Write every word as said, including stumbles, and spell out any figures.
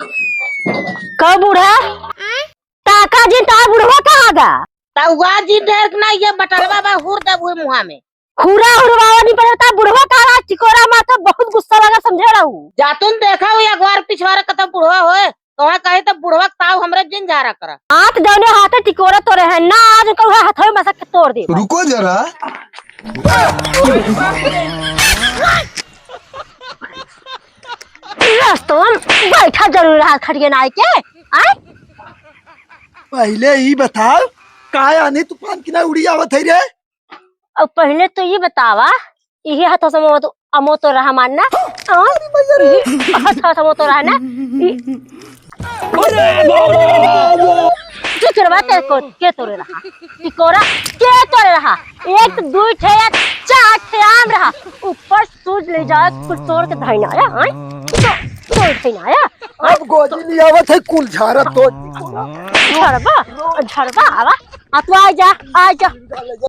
का बूढ़ा? काका जी, ता बुढ़वा कहाँ गा? ता उगा जी ढेर ना, ये बटलवा बा, हुर देब हुई मुहा में। हुरा हुरवावा नहीं पड़े, ता बुढ़वा कहाँ गा? टिकोरा मार तो बहुत गुस्सा लगा, समझे रहू। जातुन देखा हुई अगवार पिछवार कतौ बुढ़वा होए, तो वहाँ कहे तो बुढ़वा ताऊ हमरे जिन झारा करा। हाथ जौने हाथे टिकोरा तोरे है ना, आज उनका वह हथवे मसक के तोड़ दे। रुको जरा। रस्तवा में बैठा जरूर रहा खटिया नाई के, आय? पहिले ई बताव, काय आनी तूफान की ना उड़ी आवत है रे? अब पहिले तो ई बतावा, इहे हाथ से अमो तो, अमो तो रहा मानना, हाँ? इहे हाथ से अमो तो रहा ना, ई, टिकोरवा के को, के तोरे रहा? टिकोरा के तोरे रहा? एक, दुई ठे या चार ठे आम रहा, ऊपर सूज ले जाए, कुल तोड़ के धइना आया, हाँ? तो, तोड़ धइना आया, हाँ? अब गोजी लियावत है, कुल झारा तोड़। झरबा, झरबा, आवा, आ तू आ जा, आ जा।